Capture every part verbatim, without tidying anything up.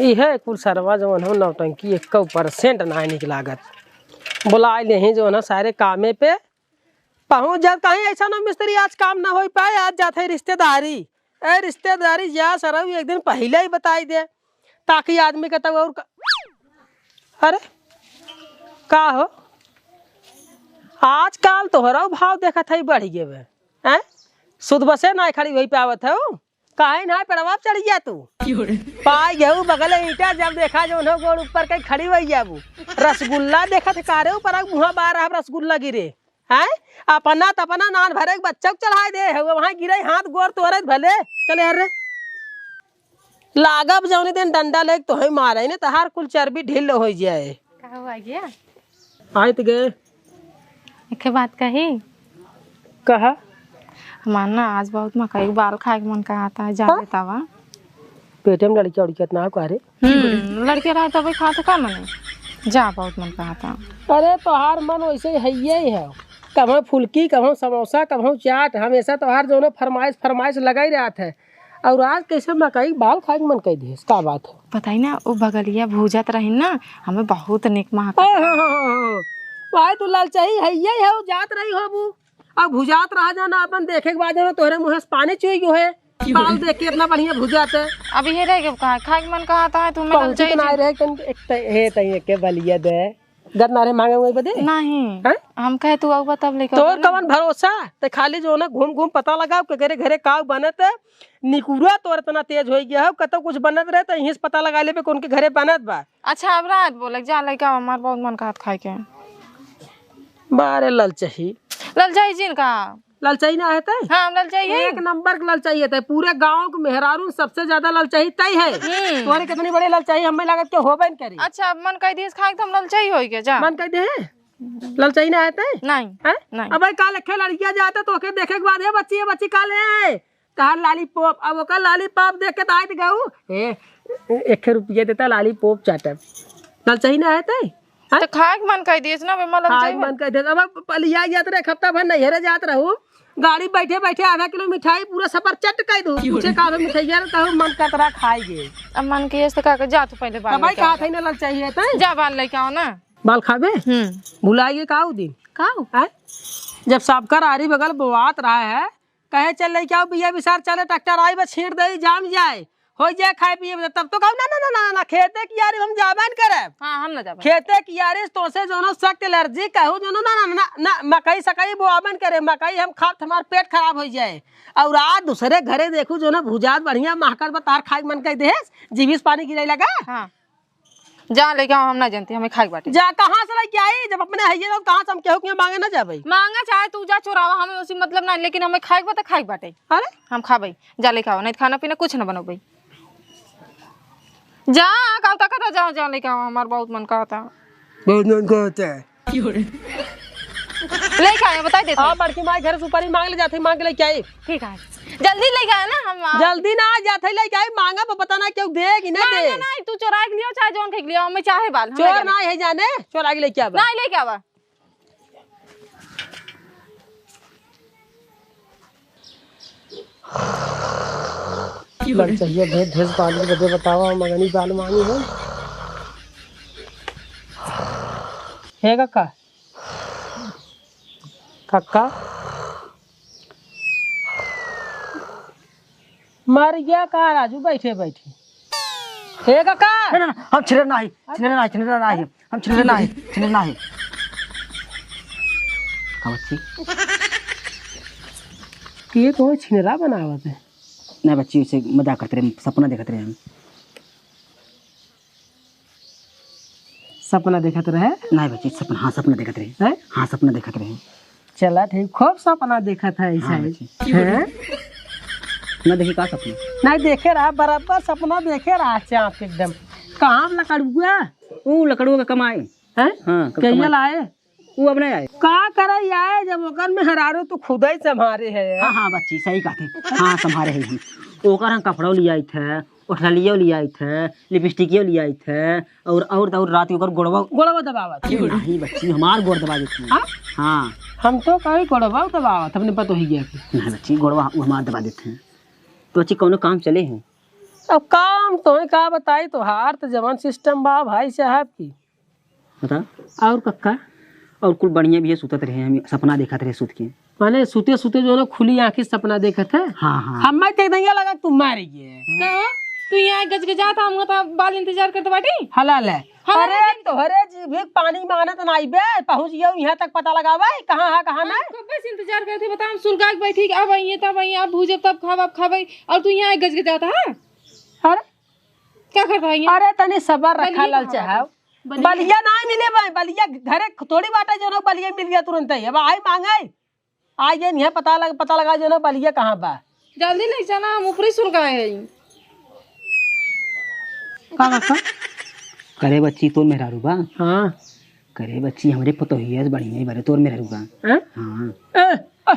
इहे कुल सरवा जवन हो नौटंकी एक्कौ percent नाहीं निक लागत। बुलाइ लेहीं जवन हो सारे कामे पे। पहुँच जात कहीं ऐसा ना मिस्त्री आज काम ना होइ पाए, आज जात है रिश्तेदारी। ए रिश्तेदारी जा सरऊ एक दिन पहिले ही बताइ दे, ताकि आदमी के तब और का, अरे का हो, आजकल तोहरौ भाव देखत है बढ़ि गए बे, हैं? सुध बसे नाहीं खड़ी होइ पावत है। काहे ना पेड़वा पे चढ़ि गया तू? पाइ गहू बगले ईंटा, जब देखा जवन हो गोड़ ऊपर कइ खड़ी होइ जाबू। रसगुल्ला देखत है कारे ऊपर, अब मुँहा बार रहा रसगुल्ला गिरे। हैं? अपना त अपना नान भरे के बच्चा के चढ़ाइ दे है, वहाँ गिरे हाथ गोड़ तोरे भले। चले हर रे। लागब जौनी दिन डंडा लेके तोहई मारे ने, तहार कुल चर्बी ढील होइ जाए। का हुआ गया? आइत गए। एके बात कही? कहा? हमार ना आज बहुत मकई के बाल खाए के मन कहत है, जा हाँ? लेतावा। पेटे में लड़किया उड़किया ना करे। हम्म, लड़के रहे तबे खात का मने? जा, बहुत मन कहत है। अरे तोहार मन वैसे ही है ही है, कभों फुल्की, कभों समोसा, कभों चाट, हमेशा तोहार जौनो फरमाइश फरमाइश लगाई रहत है। और आज कैसे मकई के बाल खाए के मन कइ दिहस, का बात है? बताई ना, वो बगलिया भूजत रही ना, हमें बहुत निक महक। ओ हो हो हो हो। भाई तू ललचही है, ये है, जात रही होबू। अब भुजात रहा जाना, अपन देखे के बाद जाना तोहरे मुँह से पानी चुइ गयो है। बाल देख के इतना बढ़िया भुजात है। अब ये रह गया, खाए के मन कहत है, तुम्हें पहुँची ललचाई तो ना जी। रहे, कन-, एक त-, हे तई के बलिया दे। गत नारे मांगे हुए बदे? नहीं। हैं? हम कहे तू आऊ बा तब लेके तोर आऊ ना। कवन भरोसा? ते खाली जौन घूम घूम पता लगाओ के घरे घरे काऊ बनत है। निकुरा तोर इतना तेज होइ गया हो, कतौ कुछ बनत रहे त यहीं से पता लगा लेबे कौन के घरे बनत बा। अच्छा, अब रात बोले, जा लेके आओ, हमार बहुत मन कहत खाए के। बारे ललचही। ललचाई जिन का? ललचाई ना है तै? हाँ, हम ललचाई है। एक नंबर के ललचाई है तै। पूरे गाँव के मेहरारू सबसे ज्यादा ललचाई तै है। हम्म। तोरे कितनी बड़ी ललचाई हमें लागत के होबे न करी। अच्छा, अब मन कह दिए खाए तो हम ललचाई होई के जा। मन कह दे? ललचाई ना है तै? नहीं, हैं? नहीं। अब भाई काल एक लड़किया जाता तो ओके देखे के बाद, "ए बच्ची, ए बच्ची, का ले आए?" कहा लॉलीपॉप। अब ओकर लॉलीपॉप देख के तो आइत गऊ, "ए, ए, एक रुपया देता लॉलीपॉप चाटब।" ललचाई ना है तै? हैं? तो खाए के मन कह दिए ना, बे, मतलब खाए के चाहिए। मन कह दे। अब पलिया जात रहे, एक हफ्ता भर नैहरे जात रहू, गाड़ी बैठे बैठे आधा किलो मिठाई पूरा सफर चट कह दू। क्यों पूछे रे? का बे मिठाइया रे, कहू मन करत रहा खाए के। अब मन किए तो का, का जा तू पहले बाल अब भाई लेके कहा आओ। थे ना ललचाई है तै? जा बाल लेके आओ ना। बाल खाबे? हम्म। भुलाइए का उ दिन? का उ? हैं? जब सबकर आरी बगल बोआत रहा है, कहे चल लेके आओ बिया बिसार, चले ट्रैक्टर आई बस छींट दे जाम जाए। हो जाए खाए पिए में, तब तो कहू, "ना, ना, ना, ना, ना, खेते की यारी हम जाबे न करब।" हाँ, हम ना जाबे। खेते की यारी तोसे जौनो सख्त एलर्जी कहू, जौनो ना, ना, ना, ना, मकई सकई बोआबे न करे, मकई हम खाब त हमार पेट खराब होइ जाए। और आज दूसरे घरे देखू, जौनो भुजात बढ़िया महकत बा, तार खाए के मन कह देस, जीभिस पानी गिरे लगा। हाँ। जा लेके आओ, हम ना जानती, हमें खाए के बाटे। जा, कहाँ से लेके आई? जब अपने हइये ना, कहाँ से हम केहू के यहाँ मांगे ना जाबे? मांगा चाहे तू जा चोरावा, हमें उसी मतलब ना, लेकिन हमें खाए के बाटे, खाए के बाटे। अरे? हम खाबे। जा लेके आओ, नहीं तो खाना पीना कुछ ना बनोबे। जा, का तक था, जाओ, जाओ लेके आओ, हमार बहुत मन कहत है। बहुत मन कहत है। लेके आए, बताई देते। हाँ, बड़की माई घर से सुपारी मांग ले जाते, मांग के लेके आई। ठीक है, जल्दी लेके आए ना, हम आ- जल्दी ना आ जाते, लेके आई, मांगा पर पता ना क्यों देगी ना नहीं, दे। नहीं, नहीं, तू चोरा के लियो, चाहे जौन के लियो, हमें चाहे बाल, हम चोर ले जाने। ना है जाने, चोरा के लेके आवा। नहीं, लेके आवा। ललचहिया भेज, भेज पानी के बदे बतावा, मगनी बाल मांगी हो। हे काका, काका, मर गया का राजू बैठे बैठे? हे काका! ना, ना, ना, हम छिनरा नाही, छिनरा नाही, छिनरा नाही, हम छिनरा नाही, छिनरा नाही। का बच्ची? ये तो छिनरा बनावत है। ना बच्ची, उसे मजाक करत रहे, सपना देखत रहे हम। सपना देखत रहे? नहीं बच्ची, सपना, हाँ, सपना देखत रहे। हैं? हाँ, सपना देखत रहे। चला ठीक, खूब सपना देखत है ऐसा हाँ ही। बच्ची। हैं? ना देखी का सपना? नहीं देखे रहा, बराबर सपना देखे रहा, चाँप एकदम। कहाँ लकड़ुआ? ऊ लकड़ुआ का कमाए। हैं? हाँ, क-, कहिया कमाए। लाए? ऊ अब नहीं आए। का करे आए, जब ओकर मेहरारू तू खुदे संभारे है। हाँ, हाँ, बच्ची, सही कहते। हाँ, संभारे है हम। ओकर हम कपड़ो लियाई थे, ओठलियो लियाई थे, लिपस्टिकियो लियाई थे, और, और, और रात के ओकर गोड़वा गोड़वा दबावत। नहीं बच्ची, हमार गोड़ दबा देते हैं। हाँ? हाँ। हम तो कहीं गोड़वा दबावत, अपने पतोहिया के। नहीं बच्ची, गोड़वा वो हमार दबा देते हैं। तो बच्ची, कौनो काम चले हैं? अब काम तोहई का बताई, तोहार त जवन system बा भाई साहब की। बता। और कक्का? और कुल बढ़िया भी है, सुतत रहे, हम सपना देखत रहे सुत के। माने सुते सुते जौन खुली आँखी सपना देखत है? हाँ, हाँ। हम्मे त एकदम लगा तू मर गए। का? तू यहाँ गजगजात, हम तो बाल इंतजार करत बाटी। हला ले। हाँ, अरे, लेकिन तोहरे जीभी के पानी मानत नाई बे, पहुँच गयो यहाँ तक पता लगावे, कहाँ है, कहाँ हम नहीं? कब्बे से इंतजार करत ही, बता, हम सुलगा के बैठी, अब आइए, तब आइए, अब भूजब, तब खाब, अब खाबे, और तू यहाँ गजगजात, हाँ? अरे? क्या करता है यहाँ? अरे, तनी सबर रखा, बलिया लाल कहाँ चाहब। बाटे? बलिया? बलिया ना मिले भाई, बलिया घरे थोड़ी बाटे, जौन बलिया मिल गया तुरंत ही। अब आई मांगे, आई ये नहीं पता लग, पता लगा जौन बलिया कहाँ बा। जल्दी ले चला, हम ऊपरी सुलगाए हैं। का, का, का? करे बच्ची, तोर मेहरारू बा? हाँ। करे बच्ची, हमरे पतोहिया से बढ़िया ही बारे तोर मेहरारू बा। हैं? हाँ। ए, ए,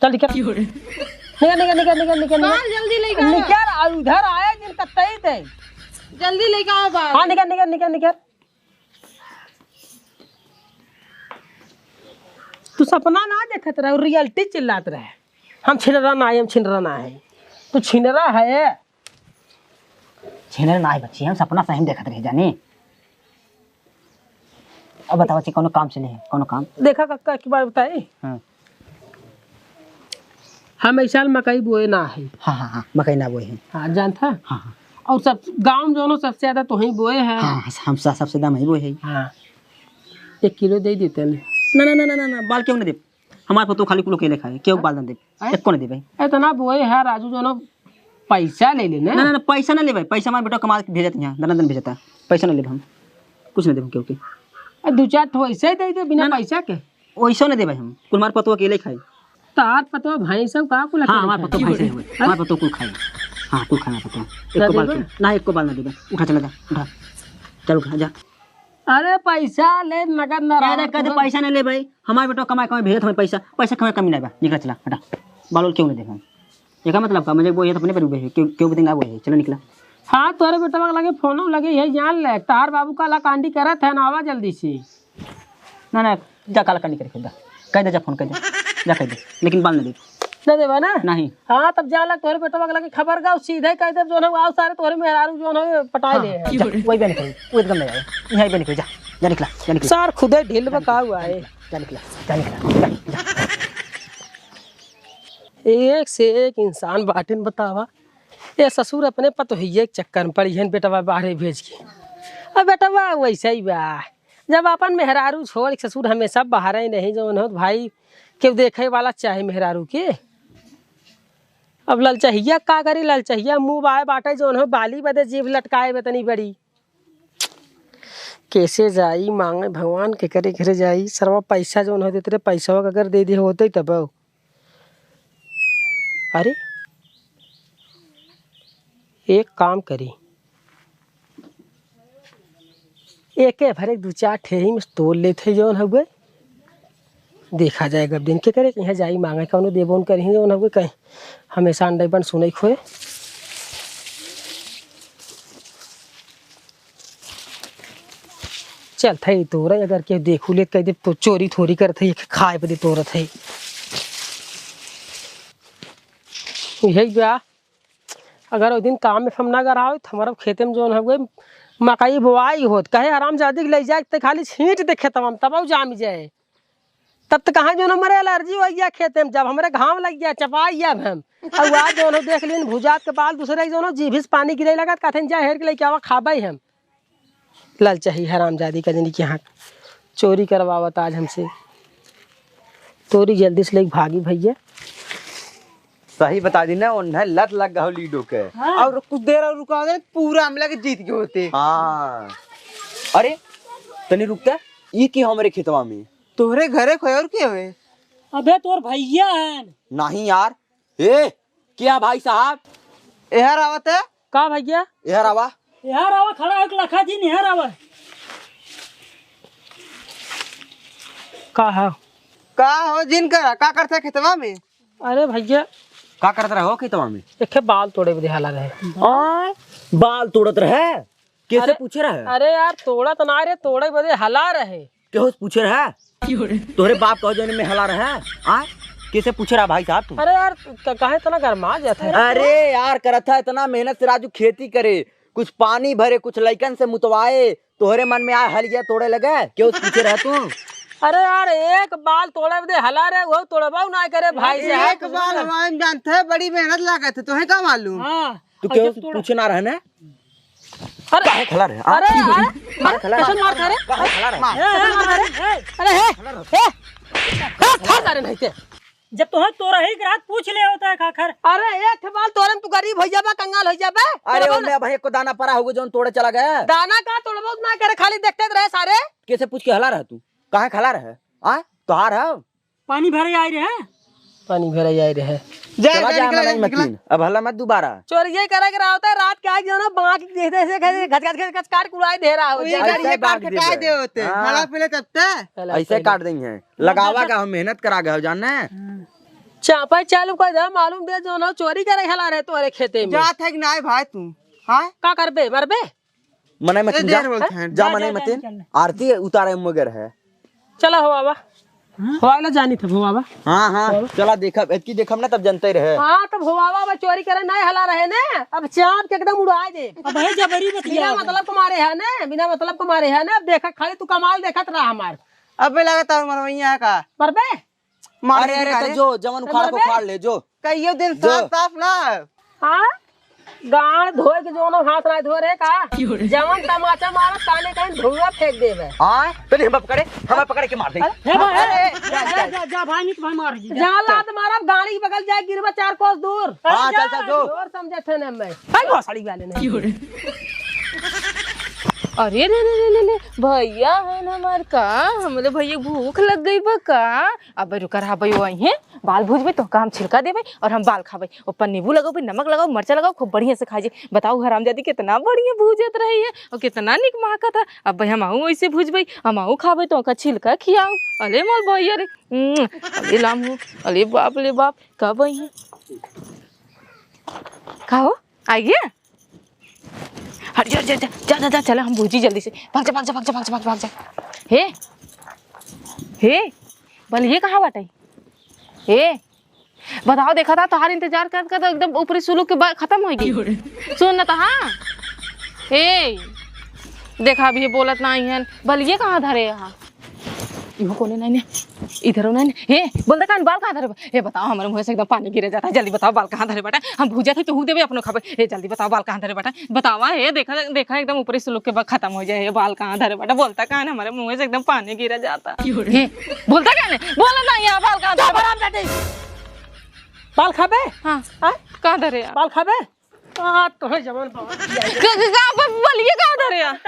चल निकर। निकर, निकर, निकर, निकर, निकर, निकर। बाल जल्दी लेके आ। निकर, आ, उधर आया जिन कतई थे। जल्दी लेके आओ बाल। हाँ, निकर, निकर, निकर, निकर। तू सपना ना देखत रहे, reality चिल्लात रहे। हम छिनरा ना है, हम छिनरा ना है। तू छिनरा है। छिनरा ना है बच्ची, हम सपना सही में देखत रहे जानी। अब बताओ बच्ची, कौनो काम से नहीं है, कौनो काम? देखा कक्का, एक बार बताई। हाँ। हम इस साल मकई बोए ना है। हाँ, हाँ, हाँ, मकई ना बोए हैं। हाँ, जानता? हाँ, हाँ। और सब गाँव में जौन सबसे ज्यादा तोहई बोए है। हाँ, हाँ, हम स-, सबसे ज्यादा हम ही बोए हैं। हाँ, एक किलो दे देते हैं। ना, ना, ना, ना, ना, ना, बाल क्यों ना दे? हमार पतो खाली कुल अकेले खाए, केहू बाल ना दे, हैं? एको ना दे भाई। इतना बोए है राजू, जौन पैसा ले लेना। ना, ना, ना, पैसा ना ले भाई, पैसा हमार बेटा कमा के भेजत यहाँ, दना दन भेजता, पैसा ना ले हम, कुछ ना दे केहू के। आ, दो चार ठो ऐसे ही दे दे बिना ना, ना। पैसा के। वैसो ना दे भाई हम, कुल हमार पतो अकेले खाए। तार पतो भाई सब का कुल हाँ, अकेले हमार खाए? पतो भाई से हुए, हमार पतो कुल खाए। हाँ, कुल खाए हमार पतो। ना एको बाल देबे? के, ना एको बाल ना देबे। उठा चला जा, उठा। चल उठा, जा। अरे पैसा ले, नगद ना अरे रहा कदे तू। पैसा नहीं ले भाई, हमार बेटा कमाए कमाए भेजत हमें पैसा, पैसा कमाए कमी नहीं बा, निकल चला, हटा। बाल वाल क्यों नहीं दे हम? एका मतलब का, मुझे वो ये तो अपने पर उबे है, क्यों, क्यों भी देंगे वो है, चलो निकला। हाँ, तोरे बेटवा के लगे फोनो लगे, यही जान ले, तार बाबू का लाकांडी करत है ना, आवा जल्दी से। ना, ना, जा काला कांडी करे खुदा, कह दे, जा फोन कर दे, जा कह दे, लेकिन बाल ना दे। ना देबा ना? नहीं। हाँ, तब जा लग तोरे बेटवा के लगे खबर गाओ, सीधे कह दे, जौन हो, आओ सारे तोरे मेहरारू जौन हो, पटाए हाँ, ले। जा, वही बे निकल, वो एकदम नहीं आए, यहाँ बे निकल, जा, जा निकला, जा निकला। सार खुदे ढील बका हुआ है। जा निकला, जा निकला, जा, जा। एक से एक इंसान बाटिन बतावा। ए ससुर अपने पतोहिए के चक्कर में पड़ी हन बेटवा बाहरे भेज के। अब बेटवा वैसे ही बा, जब अपन मेहरारू छोड़ के ससुर हमेशा बाहरे नहीं जौन होत भाई, केहू देखे वाला चाहे मेहरारू के। अब ललचहिया का करी, ललचहिया मुँह बाए बाटे जौन हो बाली बदे जीभ लटकाए बे तनी बड़ी। कैसे जाई मांगे भगवान, केकरे घरे जाई? सरवा पैसा जौन हो देते रहे, पैसवा के अगर दे दे होते तब। अरे, एक काम करी, एके भरे दू चार ठेही में तोल लेते जौन हउए। देखा जाए गब दिन के करे, कहीं जाई मांगे कौनो देबोन करी जौन हउए, कहीं हमेशा अंडे बन सुनई खोए। चल थई तोरा, अगर केहू देखू ले कह दे तो चोरी थोरी करत है, खाए बदे तोरत है। यही बा, अगर ओ दिन काम में हम ना गरावे तो हमारा खेते में जौन हउए मकई बोआई होत, कहे हरामजादी के ले जाए ते खाली छींट दे खेतवा में, तब जाम जाए। तब तो कहाँ जौन हमरे एलर्जी हो गया खेते में, जब हमरे घाम लग गया चपाई अब हम। अब आज जौन हो देख लीन भुजात के बाल दूसरे के जौन हो जीभी से पानी गिरे लगत, कहते हैं, "जा हेर के लेके आवा, खाबे हम।" ललचही हरामजादी का जनी के यहाँ चोरी करवावत आज हमसे। तोरी जल्दी से लेके भागी भैया। सही बता दी ना, उन्हें लत लग गहो लीडो के। हाँ। और कुछ देर और रुका दे, पूरा हमला के जीत गए होते। हाँ। अरे, तनी रुकता, ये की हमरे खेतवा में? तोहरे घरे कोई और के हवे? अबे तोर भैया हन। नहीं यार। ए, क्या भाई साहब? एहर आवत है? का भैया? एहर आवा। एहर आवा, खड़ा होके लखा जी, निहर आवा। का है? का हो जिन करा, का करते खेतवा में? अरे भैया। का करत रहे हो खेतवा में? एखे बाल तोड़े बदे हाला रहे। आय, बाल तोड़त रहे? कैसे अरे, पूछे रहे? अरे यार, तोड़त ना रे, तोड़े बदे हाला रहे। केहू से पूछे रहे? तोहरे बाप कहो जौन में हला रहे? आ? कैसे पूछ रहा भाई साहब तू? अरे यार, क-, काहे इतना गरमा जात है? अरे यार, करत है इतना मेहनत से राजू खेती करे, कुछ पानी भरे, कुछ लइकन से मुतवाए, तोहरे मन में आए हलिया तोड़े लगे, क्यों पूछे रह तू? अरे यार, एक बाल तोड़े दे हला रे, वो तोड़बा ना करे भाई साहब। एक बाल हवा में जानते है, बड़ी मेहनत लागत है, तोहे का मालूम? हाँ, तू और क्यों जब तोड़- पूछे ना रहे ना? अरे, काहे खला रहे? अरे, अरे, काहे खला रहे? कैसे मार खा रहे? काहे खला रहे? ए, ए, मार खा रहे? अरे, हे, हे, हे, खा खा रहे नहीं थे। जब तोहे तोरा ही ग्राहक पूछ ले होता है खाखर। अरे, एक ठे बाल तोरन तू गरीब हो जाबे, कंगाल हो जाबे। अरे, तोरा ओमे अब एक को दाना परा होगो जौन तोड़े चला गया। दाना का तोड़बो ना करे, खाली देखते रहे सारे। कैसे पूछ के हला रहे तू? काहे खला रहे? आ? तोहार है? पानी भरे आई रहे। पानी भरे आई रहे। जा, चला जा, जा, निकला, मनाई जा, मत निकला। कीन। अब हल्ला मत दोबारा। चोरिये करे के रहा होता है, रात के आके जो ना बाँक के जैसे, जैसे, जैसे घच, घच, घच, घच काट कुड़ाई दे रहा हो। वही जा। गाड़ी ऐसे ये काट काट के कटाए दे। दे होते। हाँ। हला पहले तब ते। हला ऐसे पहले। काट देंगे। लगावा का हम मेहनत करा गए हो, जान ने? हाँ। चापा चालू कर दे, मालूम दे जो ना चोरी करे हला रहे तोरे खेते में। जात है कि नाई भाई तू? हाँ? का करबे, मरबे? मनाई मत ए, जा। देर बोलत हैं। जा, जा, मनाई जा, मत जा, जा, जा। आरती उतारे मगर है। चला हो बाबा। हाँ? हो आला जानी था हो बाबा। हाँ, हाँ, हो बाबा। चला देखब, एतकी देखब ना तब जनते रहे। हाँ, तब हो बाबा, अब चोरी करे नहीं हला रहे ने। अब चाप के एकदम उड़ाए दे। अब है जबरी बतिया बिना है। मतलब को मारे है ने, बिना मतलब को मारे है ने। अब देखा, खाली तू कमाल देखत रहा हमार। अबे लगता है मरवैया है का? मरबे? मार अरे, दे अरे, निकाले। तो जो, जवन उखाड़ को मरबे? उखाड़ ले, जो। कहियो दिन जो। साफ, साफ ना। हाँ? गाड़ धोए के जोनो हाथ ना धो रे का? क्यों रे? जवन तमाचा मारत, ताने कहीं धुआं फेंक देबे। हाँ? तो नहीं, हम पकड़े, हम पकड़े के मार दे। अरे, हे भाई, अरे, जा, जा, जा, जा, भाई, नहीं तो भाई मार दी। जा लात मारब, गाड़ी के बगल जाए, गिरबा चार कोस दूर। हाँ, अरे चल, जा। चल, जो। और समझे थे ना मैं। भाई, भोसड़ी वाले नहीं। क्यों रे? अरे रे रे रे रे रे, भैया है ना हमार का? हमरे भैया भूख लग गई बा का? अबे रुका रहा, अबे वो आई हैं, बाल भूजबे तो का हम छिलका देबे और हम बाल खाबे। ऊपर नींबू लगाबे, नमक लगाबे, मरचा लगाबे, खूब बढ़िया से खाई जे। बताओ हरामजादी कितना बढ़िया भूजत रही है और कितना निक महकत है। अबे हम आऊ वैसे भूजबे, हम आऊ खाबे तो का छिलका खियाओ। अले मोर भैया रे, उम्म, अले लाम हो, अले बाप ले बाप, कब आई हैं? का हो? आई गया? हट जा, हट जा, हट जा, जा, जा, जा, चला, हम भूजी जल्दी से। भाग जा, भाग जा, भाग जा, भाग जा, भाग जा, भाग जा। हे, हे, बलिये कहाँ बाटे? हे, बताओ, देखा था, तोहार इंतजार करत, करत एकदम ऊपरी सुलूक के बा-, खत्म हो गई। सुन न त, हाँ। हे, देखा, अभी ये बोलत ना आई हन। बलिये कहाँ धरे यहाँ? इहो कोने नहीं ने, इधरो नहीं ने। हे, बोल दे कान, बाल कहाँ धरे बा? हे, बताओ, हमरे मुँह से एकदम पानी गिरे जाता है। जल्दी बताओ, बाल कहाँ धरे बाटे? हम भूजा थे, तू देबे, अपनो खाबे। हे, जल्दी बताओ, बाल कहाँ धरे बाटे? बतावा, हे, देखा, देखा, एकदम ऊपरी सुलूक के बा-, खत्म हो जाए। हे, बाल कहाँ धरे बाटे? बोलता कान, हमरे मुँह से एकदम पानी गिरे जाता। हे, बोलता कान? बोला ना, यहाँ बाल कहाँ धरे बाटे? बाल खाबे? हाँ। हाँ? कहाँ धरे यार? बाल खाबे? आ, तोहे जवान बाबा। क-, क-, का ब-, बलिये कहाँ धरे यार?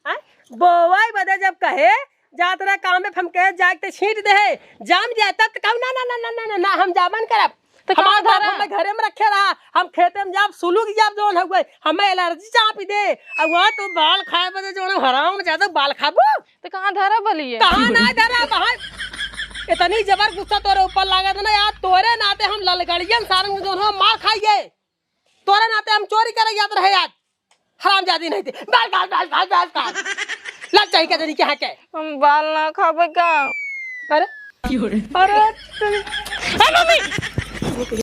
हैं? बोवाई बदे जब कहे, जात रहे काम में, हम कहे जाए ते छींट दे है। जाम जाए तब तो कहू, "ना, ना, ना, हम जाबन करब।" तो हमार कहाँ बाप धरा? हमें घरे में रखे रहा, हम खेते में जाब, सुलूक जाब जौन हउए, हमें एलर्जी चापी दे। अब वहाँ तो बाल खाए बदे जौन हरामजादा बाल खाबू। तो कहाँ धरा बलिये? कहाँ ना धरा, वहाँ इतनी जबर गुस्सा तोरे ऊपर लागत ना यार, तोरे नाते हम ललगड़ियन सारन जौन हो मार खाइए। तोरे नाते हम चोरी करे जात रहे आज। हरामजादी नहीं थे। बस, बस, बस, बस, बस, बस। लग चाहिए क्या जनी के यहाँ के? हम बाल ना खाबे का? अरे? अरे, तुम ए, मम्मी!